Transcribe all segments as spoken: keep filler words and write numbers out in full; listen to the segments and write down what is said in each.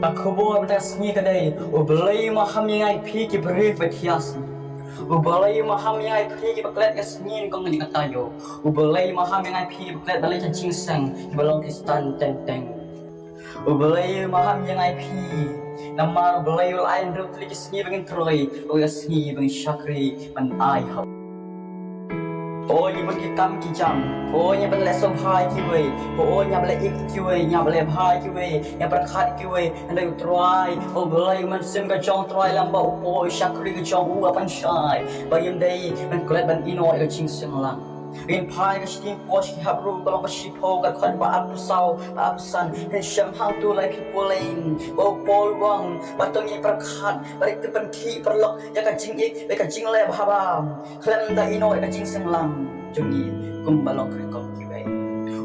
Ka khubor mynta ka sngi ka dei, U Blei u maham ïa ngi phi ki briew ba thiah sngi. U Blei u maham ïa ngi phi kiba klet ka sngi nyngkong ka taïew. U Blei u maham ïa ngi phi kiba klet ban leit ha jingseng, kiba long Khristan teng teng. U Blei u maham ïa ngi phi, namar U Blei u la ai hynriew tylli ki sngi ba ngin troi, u ka sngi ba ngin shakri ban ai ha. O ngi bun ki kam ki jam, o ngi ban leh sngewbha ïa kiwei, o ngi ban leh ïeit ïa kiwei, ngi ban leh bha ïa kiwei, ngi pyrkhat ïa kiwei, hynrei U Trai, U Blei u Mynsiem ka jong U Trai lem bad u Paul u shakri ka jong u u pynshai ba ngim dei ban klet ban ïehnoh ïa ka jingseng lang. Ngin phai ka shiteng poh ki hap ruh ka long ba shiphew ka dkhot ba arphew saw ba arphew san, ngin shem hangto lai phi pule. Ba u Paul u ong ba to ngin pyrkhat bad ngin pynkhih paralok ïa ka jingïeit bad ka jingleh bha bam, khlem da ïehnoh ïa ka jingseng lang jong ngi kumba long ka rukom kiwei.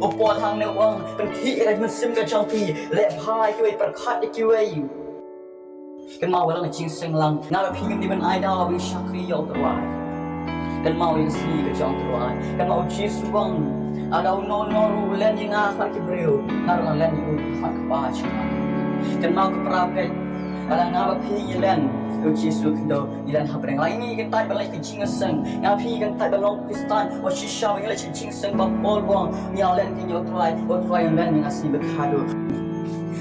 U Paul hangne u ong pynkhih ïa ka mynsiem ka jong phi, leh bha ïa kiwei, pyrkhat ïa kiwei. Kynmaw ba long ka jingseng lang, nga bad phi ngim dei ban ai daw ban shakri ïa U Trai. Kynmaw ïa ka sngi ka jong U Trai. Kynmaw U Jisu u ong, lada uno uno ruh u len ïa nga ha khmat ki briew, nga ruh ngan len ïa u ha khmat ka Kpa jong nga. Kynmaw ka para bangeit, lada nga bad phi ngi len ïa U Jisu, khyndiat ngi len ha bneng. Lada ngi kyntait ban leit ka jingseng, nga bad phi ngi kyntait ban long Khristan, wat shisha ba ngi leit ka jingseng, ba Paul u ong, ngi ïa len ïa U Trai, U Trai un len ïa nga ha ka sngi ba khadduh.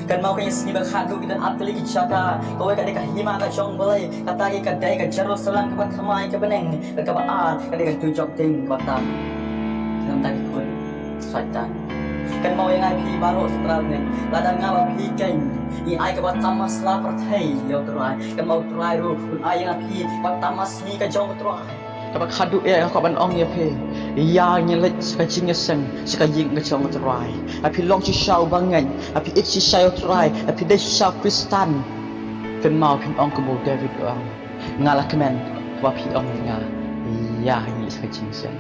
Kynmaw ka sngi ba khadduh ki don artylli ki jaka, kawei ka dei ka hima ka jong U Blei, kata ka dei ka Jerusalem kaba thymmai ka bneng, kaba ar ka dei ka dujok ding kaba tam. Kynmaw ka khun Soitan. Kynmaw ïa ngi phi baroh, sa para bangeit, lada nga bad phi kein ngi ai kaba tam ha sla pyrthei ïa U Trai, kynmaw U Trai ruh un ai ïa ngi phi kaba tam ha sngi ka jong U Trai. Kaba khadduh ïa nga kwah ban ong ïa phi, ïa ngi leit sha ka jingïaseng, sha ka ïing ka jong U Trai. Ha phi long shisha uba ngeit, ha phi ïeit shisha ïa U Trai, ha phi dei shisha u Khristan. Kynmaw phin ong kumba u David u ong, nga la kmen, ba phi ong ïa nga, ïa ngi leit sha ka jingïaseng.